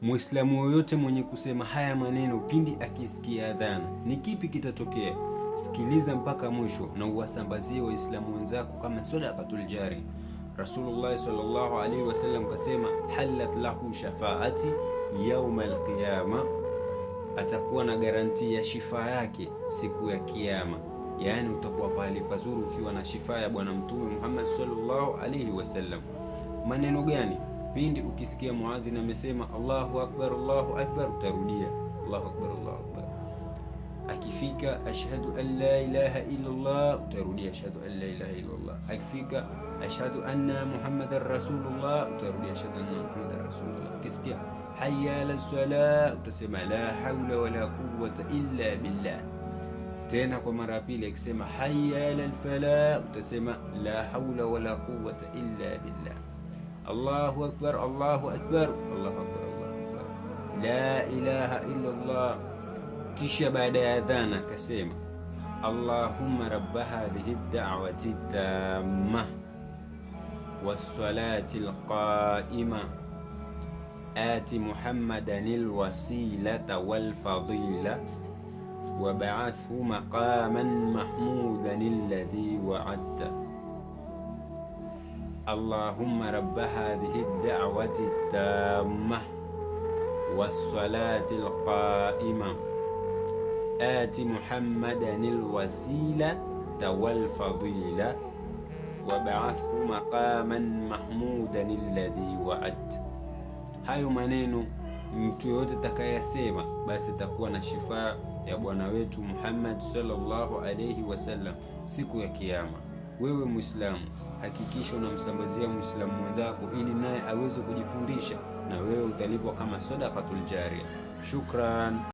Muislamu yoyote mwenye kusema haya maneno pindi akisikia adhana, ni kipi kitatokea? Sikiliza mpaka mwisho na uwasambazie Waislamu wenzako kama sadaqatul jari. Rasulullah sallallahu alaihi wasallam kasema, halat lahu shafaati yauma alqiyama, atakuwa na garanti ya shifaa yake siku ya Kiyama. Yaani utakuwa pahali pazuri ukiwa na shifaa ya Bwana Mtume Muhammad sallallahu alaihi wasallam. Maneno gani? Pindi ukisikia muadhin amesema Allahu akbar, Allahu akbar, utarudia Allahu akbar, Allahu akbar. Akifika ashhadu an la ilaha illa Allah, utarudia ashhadu an la ilaha illa Allah. Akifika ashhadu anna muhammadan rasulullah, utarudia ashhadu anna muhammadan rasulullah. Ukisikia hayya ala salah, utasema la haula wala quwwata illa billah. Tena kwa mara ya pili akisema hayya ala falah, utasema la haula wala quwwata illa billah. Allahu akbar, Allahu akbar, Allahu akbar, Allahu akbar, la ilaha illa Allah. Kisha baada ya adhana akasema Allahumma rabba hadhihi da'wati tamma wassalati alqaima ati Muhammadan alwasilata walfadila wab'athhu maqaman mahmudan alladhi wa'adta. Allahumma rabba hadhihi ad-da'wati tamma wassalati alqaima ati Muhammadan alwasilata walfadila wab'athhu maqaman mahmudan alladhi wa'adta. Hayo maneno mtu yoyote atakayasema basi atakuwa na shifaa ya bwana wetu Muhammad sallallahu alayhi wasallam siku ya Kiyama. Wewe Muislamu, hakikisha unamsambazia Muislamu mwenzako ili naye aweze kujifundisha, na wewe utalipwa kama sadaqatul jaria. Shukran.